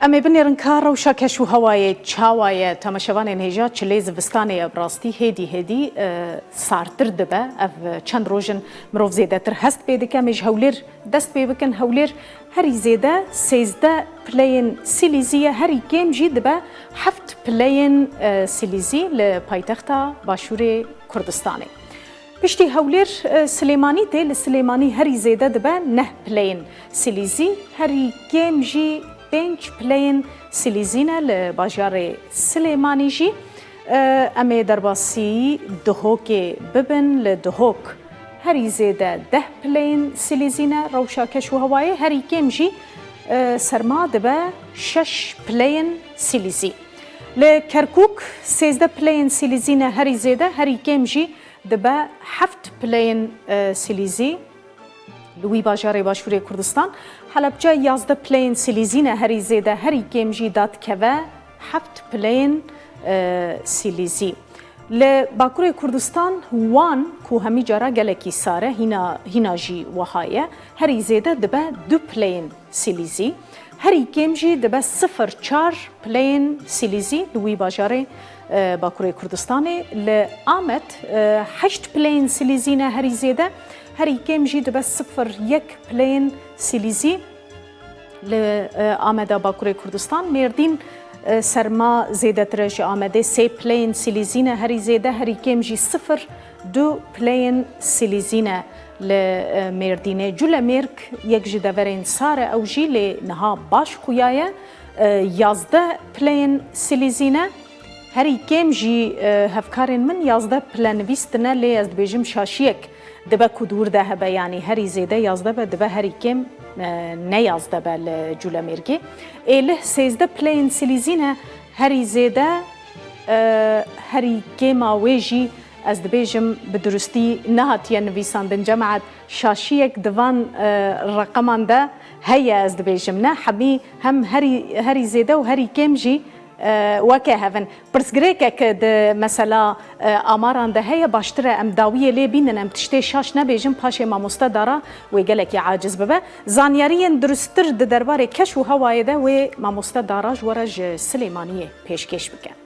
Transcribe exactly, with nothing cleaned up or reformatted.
Em ê binêrin ka rewşa keş û hewayê çawa ye. Temaşevanên hêja, çilê zivistanê ye, bi rastî hêdî hêdî, e, sartir dibe. Ev çend roj in mirov zêdetir hest pê dike. Em ê ji Hewlêr dest pê bikin. Hewlêr herî zêde sêzdeh pileyên silîzî ye, herî kêm jî dibe heft pileyên, e, silîzî li paytexta Başûrê Kurdistanê. Piştî Hewlêr, e, Silêmanî tê, li Silêmanî herî zêde dibe neh pileyên silîzî, herî kêm jî pênc pileyên silîzî ne li bajarê Silêmanî jî. E, em ê derbasî Duhokê bibin, li Duhok herî zêde deh pileyên silîzî ne, rewşa keş û hewayê herî kêm jî, e, serma dibe şeş pileyên silîzî. Li Kerkûk sêzdeh pileyên silîzî ne, herî zêde, herî kêm jî dibe heft pileyên, e, silîzî. Li wî bajarê Başûrê Kurdistan, Helebce yazdeh pileyên silîzî ne, herî zêde, herî kêm jî dadikeve heft pileyên, e, silîzî. Li Bakurê Kurdistan, Wan ku hemî cara gelekî sar e, hîna, hîna jî wiha ye, herî zêde dibe du pileyên silîzî. Herî kêm jî dibe sifir çar pileyên silîzî li wî bajarê, e, Bakurê Kurdistanê. Li Amed, e, heşt pileyên silîzî ne, herî zêde, herî kêm jî dibe sifir yek pileyên silîzî li, e, Ameda Bakurê Kurdistan. Mêrdîn, e, serma zêdetir e ji Amedê, sê pileyên silîzî ne, herî zêde, herî kêm jî sifir du pileyên silîzî ne li, e, Mêrdînê. Culemêrg yek ji deverên sar e ew jî, lê niha baş xuya ye, e, yazdeh pileyên silîzî ne. Herî kêm jî, e, hevkarên min yazdeh pile nivîs tine, lê ez dibêjim şaşiyek dibe ku di wir de hebe, yanî herî zêde yazdeh be, dibe herî kêm, e, ne yazdeh be li Culemêrgê. Êlih sêzdeh pileyên silîzî ne, herî zêde, e, herî kêma wê jî ez dibêjim bi durustî nehatiye nivîsandin. Cemaet, şaşiyek di van, e, reqeman de heye, ez dibêjim, ne? Hemî hem herî, herî zêde û herî kêm jî, e, weke hev in. Pirsgirêkek di mesela, e, amaran de heye, baştir e em dawiyê lê bînin, em tiştê şaş nebêjin, paşê mamoste Dara wê gelekî aciz bibe. Zanyariyên durusttir di derbarê keş û hewayê de wê mamoste Dara ji we re ji Silêmaniyê pêşkêş bike.